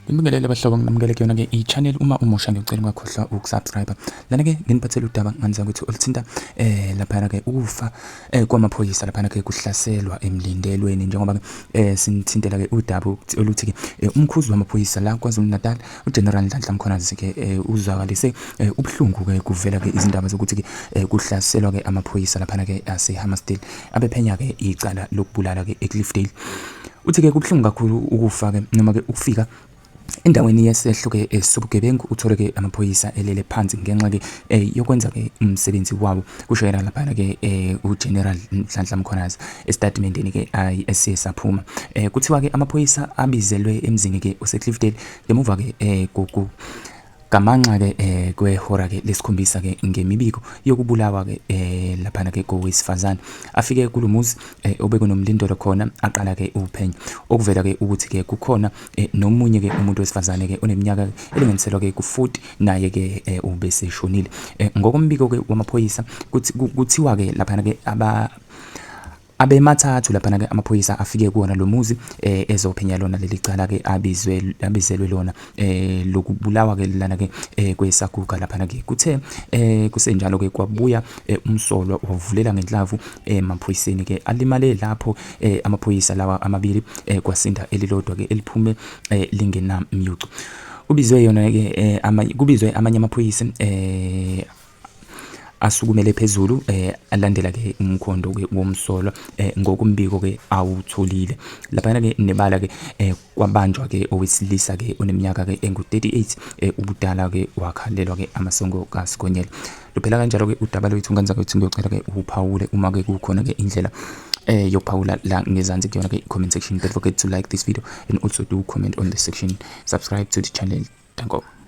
Ngibingelele abahlobo nginamukele kuyona ke i-channel uma umusha ngiyocela ungakhohlwa ukusubscribe. Lana ke nginiphathele udaba nganza ukuthi oluthinta eh laphana ke ukufa eh kwamaphoyisa laphana ke kuhlaselwa emlindelweni njengoba ke eh sinithintela ke udaba oluthi ke eh, umkhuzi wamaphoyisa la KwaZulu Natal uGeneral Nhlanhla Mkhwanazi ke eh, uzwakalise eh, ubuhlungu ke kuvela ke izindaba zokuthi ke eh, kuhlaselwa ke amaphoyisa laphana ke ase Hammarsdale abephenya ke icala lokubulala ke eCliffdale. Uthi-ke kubuhlungu kakhulu ukufa-ke noma-ke ukufika endaweni yesehlo-ke eh, sobugebengu uthole-ke amaphoyisa elele phansi ngenxa-ke eh, yokwenza-ke umsebenzi wawo kusho yena laphana-ke eh, uGeneral Nhlanhla Mkhwanazi esitatimendeni-ke esiye saphuma kuthiwa-ke amaphoyisa abizelwe emzini-ke oseCliffdale ngemuva-ke koku Gamanxa-ke eh, kwehora-ke lesikhombisa-ke ngemibiko yokubulawa-ke eh, laphana-ke kowesifazane. Afike kulo muzi eh, obekunomlindelo khona aqala-ke uphenyo. Okuvela-ke ukuthi-ke kukhona eh, nomunye-ke umuntu wesifazane-ke oneminyaka elinganiselwa-ke ku-40 naye-ke eh, ubeseshonile. Eh, ngokombiko-ke wamaphoyisa kuthiwa-ke laphana-ke aba Abemathathu laphana ke amaphoyisa afike kuwona lo muzi eh, ezophenya lona leli cala ke abizwe abizelwe lona eh, lokubulawa ke lana ke eh, kwesaguga laphana ke kuthe eh, kusenjalo ke kwabuya eh, umsolwa wavulela ngenhlavu emaphoyiseni ke alimale lapho eh, amaphoyisa lawa amabili eh, kwasinda elilodwa ke eliphume eh, lingenamyucu kubizwe yona ke eh, ama, kubizwe amanye amaphoyisa eh, asukumele phezulu eh alandela ke umkhondo ke womsolwa eh ngokumbiko ke awutholile laphana ke nebala ke eh kwabanjwa ke owesilisa ke oneminyaka ke engu-38 eh ubudala ke wakhalelwa ke amasongo kaSigonyela luphela kanjalo ke udaba lwethu ngenza ukuthi ngiyocela ke uphawule uma ke kukhona ke indlela eh yokuphawula la ngezansi kuyona ke comment section. Don't forget to like this video and also do comment on the section. Subscribe to the channel. Danko.